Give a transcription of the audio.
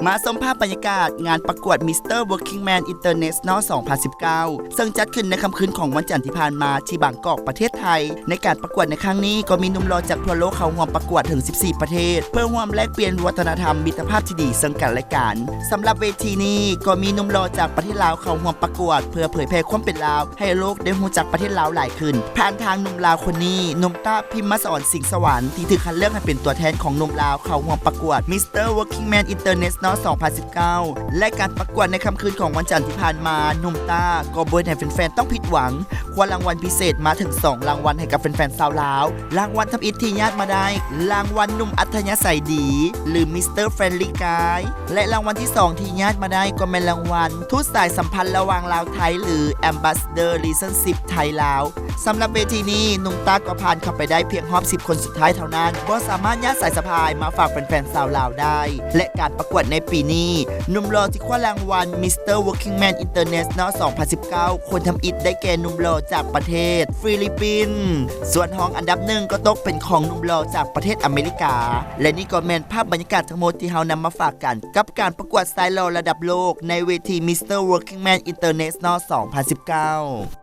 ມາຊົມພາບບັນຍາກາດງານປະກວດ Mister Working Man International ສອງພັນສິບເກົ້າ ເຊິ່ງຈັດຂຶ້ນໃນຄ່ຳຄືນຂອງວັນຈັນທີ່ຜ່ານມາທີ່ບາງກອກ ປະເທດໄທ. ໃນການປະກວດໃນຄັ້ງນີ້ ກໍມີໜຸ່ມຫຼໍ່ຈາກທົ່ວໂລກເຂົ້າຮ່ວມປະກວດເຖິງສິບສີ່ປະເທດ ເພື່ອຮ່ວມແລກປ່ຽນວັດທະນະທຳມິດຕະພາບທີ່ດີເຊິ່ງກັນແລະກັນ. ສຳລັບເວທີນີ້ ກໍມີໜຸ່ມຫຼໍ່ຈາກປະເທດລາວເຂົ້າຮ່ວມປະກວດ ເພື່ອເຜີຍແຜ່ຄວາມເປັນລາວ ໃຫ້ໂລກໄດ້ຮູ້ຈັກປະເທດລາວຫຼາຍຂຶ້ນ ຜ່ານທາງໜຸ່ມລາວຄົນນີ້, ໜຸ່ມຕ້າ ພິມມະສອນ ສິງສະຫວັນ ທີ່ຖືກຄັດເລືອກໃຫ້ເປັນຕົວແທນຂອງໜຸ່ມລາວເຂົ້າຮ່ວມປະກວດ Mister Working Man International ສອງພັນສິບເກົ້າ ແລະ ການປະກວດໃນຄ່ຳຄືນຂອງວັນຈັນທີ່ຜ່ານມາ, ໜຸ່ມຕ້າກໍບໍ່ເຮັດໃຫ້ແຟນໆຕ້ອງຜິດຫວັງ, ຄວ້າລາງວັນພິເສດມາເຖິງສອງລາງວັນໃຫ້ກັບແຟນໆຊາວລາວ. ລາງວັນທຳອິດທີ່ຍາດມາໄດ້ ລາງວັນໜຸ່ມອັດທະຍາໄສດີ ຫຼື Mister Friendly Guy ແລະ ລາງວັນທີສອງທີ່ຍາດມາໄດ້ກໍແມ່ນລາງວັນທູດສາຍສຳພັນລະຫວ່າງລາວໄທ ຫຼື Ambassador Relationship ໄທລາວ. ສຳລັບເວທີນີ້ ໜຸ່ມຕ້າກໍຜ່ານເຂົ້າໄປໄດ້ພຽງຮອບສິບຄົນສຸດທ້າຍເທົ່ານັ້ນ, ບໍ່ສາມາດຍາດສາຍສະພາຍມາຝາກແຟນໆຊາວລາວໄດ້ ແລະ ການປະກວດໃນປີນີ້ ໜຸ່ມຫຼໍ່ທີ່ຄວ້າລາງວັນ Mister Working Man International ສອງພັນສິບເກົ້າ ຄົນທຳອິດໄດ້ແກ່ໜຸ່ມຫຼໍ່ຈາກປະເທດຟີລິບປິນ. ສ່ວນຮອງອັນດັບໜຶ່ງກໍຕົກເປັນຂອງໜຸ່ມຫຼໍ່ຈາກປະເທດອາເມລິກາ. ແລະ ນີ້ກໍແມ່ນພາບບັນຍາກາດທັງໝົດທີ່ເຮົານຳມາຝາກກັນ ກັບການປະກວດຊາຍຫຼໍ່ລະດັບໂລກໃນເວທີ Mister Working Man International ສອງພັນສິບເກົ້າ.